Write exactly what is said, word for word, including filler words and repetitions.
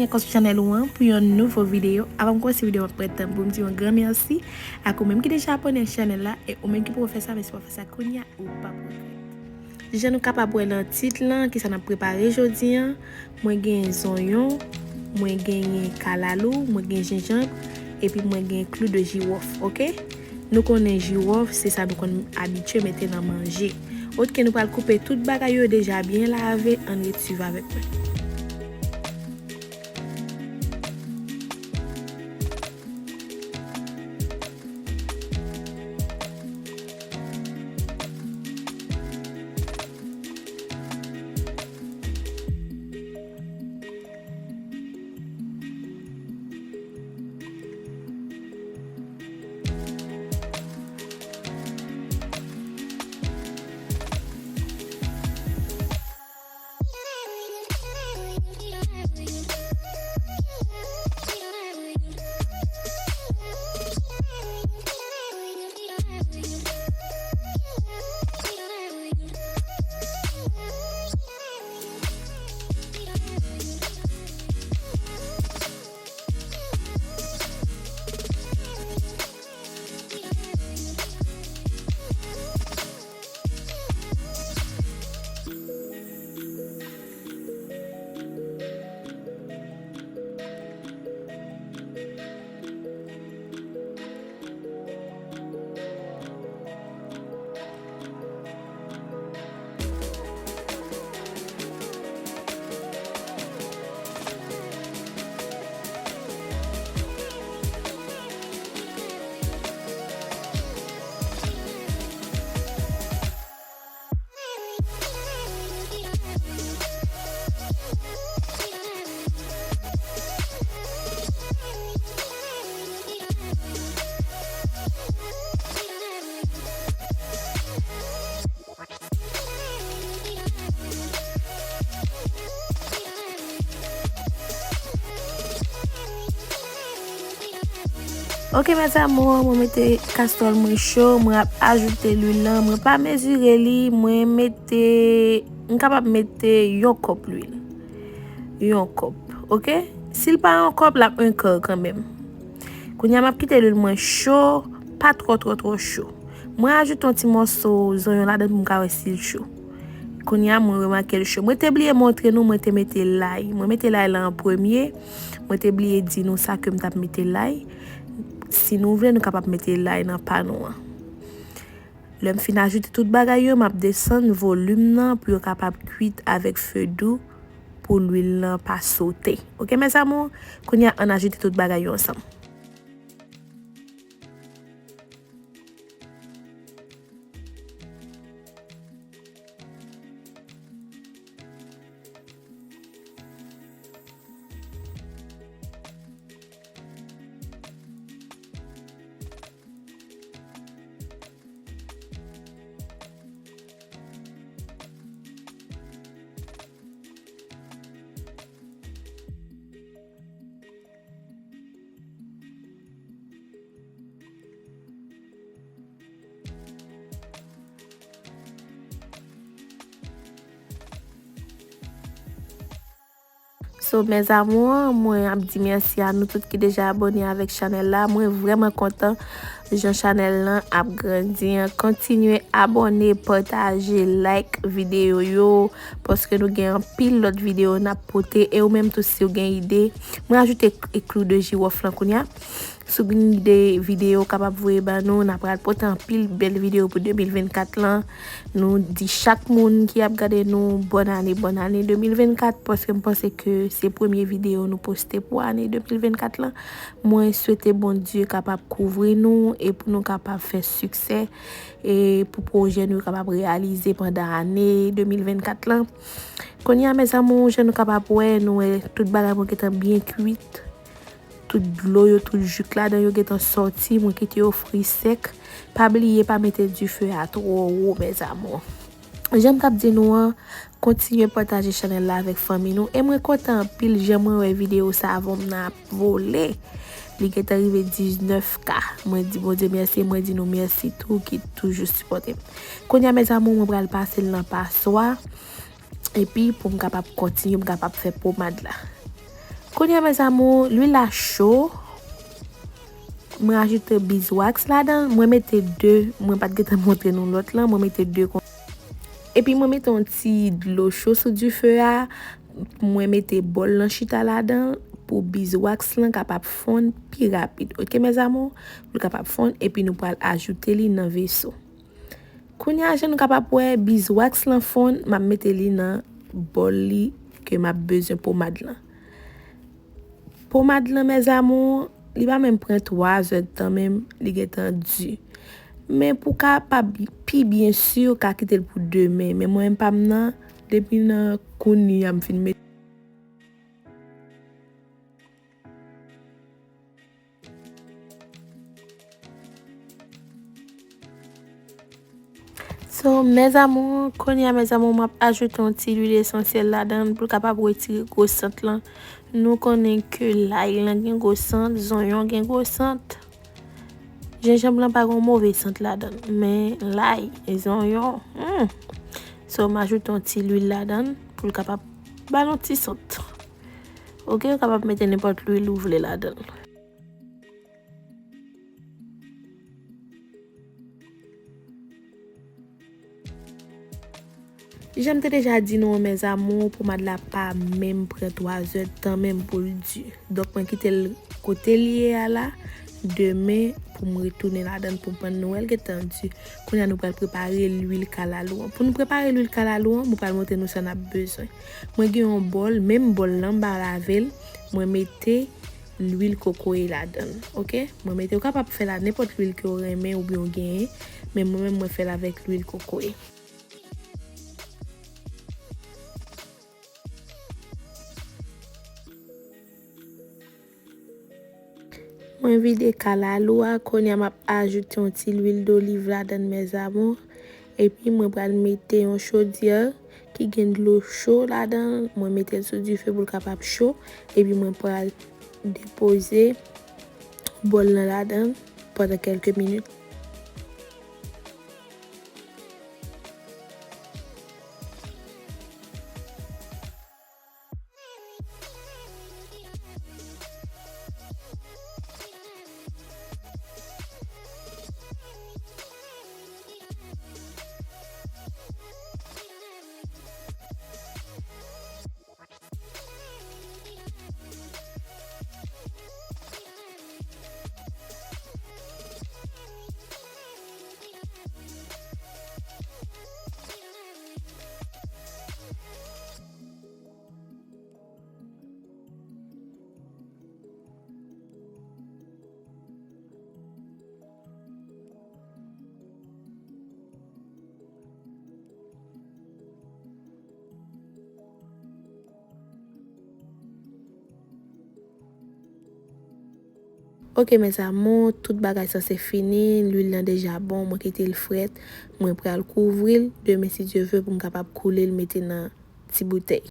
Kòm sou chanèl ou an pou yon nouvo videyo. Avan m kòmanse videyo, m ap pran tan pou m di yon gran mèsi ak ou menm ki deja abòne ak chanèl la e ou menm ki poko fè sa, men si w pa fè sa kounye a, ou p ap regrèt. Jan nou kapab wè nan tit lan, kisa n ap prepare jodi a, mwen gen zonyon, mwen genyen kalalou, mwen gen jenjanm, epi mwen gen klou de jiwòf, oke? Nou konnen jiwòf, se sa nou konn abitye mete nan manje. Oke, nou pral koupe tout bagay yo deja byen lave, ann ret swiv avèk mwen. Ok, mes amours, mwen mete kastwòl mwen cho, mwen ap ajoute lwil lan. Mwen pa mezire li, mwen mete, m kapab mete yon kòp lwil. Yon kòp, ok? Si l pa yon kòp, l ap yon kè kanmenm. Kounye a, m ap kite lwil mwen cho, pa twò, twò, twò cho. Mwen ajoute yon ti mòso zonyon ladan l pou m ka wè si l cho. Kounye a, mwen remake l cho. Mwen te bliye montre nou, mwen te mete lay. Mwen mete lay la an premye. Mwen te bliye di nou sa ke m t ap mete lay. Si nou vle, nou kapab mete lay nan pa nou an. Lè m fin ajoute tout bagay yo, m ap desann volim nan pou yo kapab kwit avèk fe dou pou lwil lan pa sote. Ok, mes amours? Kounye a, ann ajoute tout bagay yo ansanm. So, mes amours, mwen ap di mèsi a nou tout ki deja abòne avèk chanèl la. Mwen vrèman kontan jan chanèl lan ap grandi an. Kontinye abòne, pataje, like videyo yo, paske nou gen anpil lòt videyo n ap pote. E ou menm tou, si w gen ide, mwen ajoute k-, klou de jiwòf lan kounye a. Si w gen ide videyo w kapab voye ban nou, n ap pral pote anpil bèl videyo pou de mil vennkat lan. Nou di chak moun ki ap gade nou, bòn ane, bòn ane de mil vennkat, paske m panse ke se premye videyo nou poste pou ane de mil vennkat lan. Mwen swete Bondye kapab kouvri nou e pou nou kapab fè siksè e pou pwojè nou yo kapab reyalize pandan ane de mil vennkat lan. Kounye a, mes amours, jan nou kapab wè, nou wè tout bagay mwen gentan byen kwit. Tout dlo yo, tout jik ladan yo gentan sòti, mwen kite yo fri sèk. Pa bliye, pa mete dife a twò wo, mes amours. Jan m t ap di nou an, kontinye pataje chanèl la avèk fanmi nou. E mwen kontan anpil jan mwen wè videyo savon m nan ap vole. Li gentan rive diznèf K. Mwen di Bondye mèsi, mwen di nou mèsi tou ki toujou sipòte m. Kounye a, mes amours, mwen pral pase l nan paswa. Epi pou m kapab kontinye, m kapab fè pomad la. Kounye a, mes amours, lwil la cho. Mwen ajoute beeswax ladan l. Mwen mete de, mwen pa t gentan montre nou lòt lan. Mwen mete de kon. Epi mwen mete yon ti dlo cho sou dife a. Mwen mete bòl lan chita ladan l pou beeswax lan kapab fonn pi rapid. Oke, mes amours? Pou l kapab fonn, epi nou pral ajoute li nan veso. Kounye a, jan nou kapab wè, beeswax lan fonn, m ap mete li nan bòl li ke m ap bezwen pomad lan. Pomad lan, mes amours, li pa menm pran twa zè tan menm, li gentan di. Men pou kapab pi byen si, ou ka kite l pou demen. Men mwen menm pa m nan, depi nan kounye a m fin mete. So, mes amours, kounye a, mes amours, m ap ajoute yon ti lwil esansyèl ladan l pou l kapab retire gwo sant lan. Nou konnen ke lay lan gen gwo sant, zonyon gen gwo sant. Jenjanm lan pa gen move sant ladan l, men lay, zonyon, hmm. So, m ajoute yon ti lwil ladan l pou l kapab ba l yon ti sant. Oke, ou kapab mete nenpòt lwil ou vle ladan l. Jan m te deja di nou an, mes amours, pomad la pa menm pran twa zè tan menm pou l di. Donk, mwen kite l kote l ye a la. Demen, pou m retounen ladan l pou m pran nouvèl gentan di. Kounye a, nou pral prepare lwil kalalou an. Pou nou prepare lwil kalalou an, mwen pral montre nou sa n ap bezwen. Mwen gen yon bòl, menm bòl lan, m pa lave l. Mwen mete lwil kokoye ladan l, oke? Mwen mete, ou kapab fè la nenpòt lwil ke w renmen oubyen w genyen, men mwen menm, mwen fè l avèk lwil kokoye. Mwen vide kalalou a, kounye a m ap ajoute yon ti lwil doliv ladan l, mes amours. Epi mwen pral mete yon chodyè ki gen dlo cho ladan l. Mwen mete l sou dife pou l kapab cho. Epi mwen pral depoze bòl lan ladan l pandan kèlke minit. Oke, mes amours, tout bagay sanse fini, lwil lan deja bon, mwen kite l frèt, mwen pral kouvri l, demen si Dye ve pou m kapab koule l mete nan ti boutèy.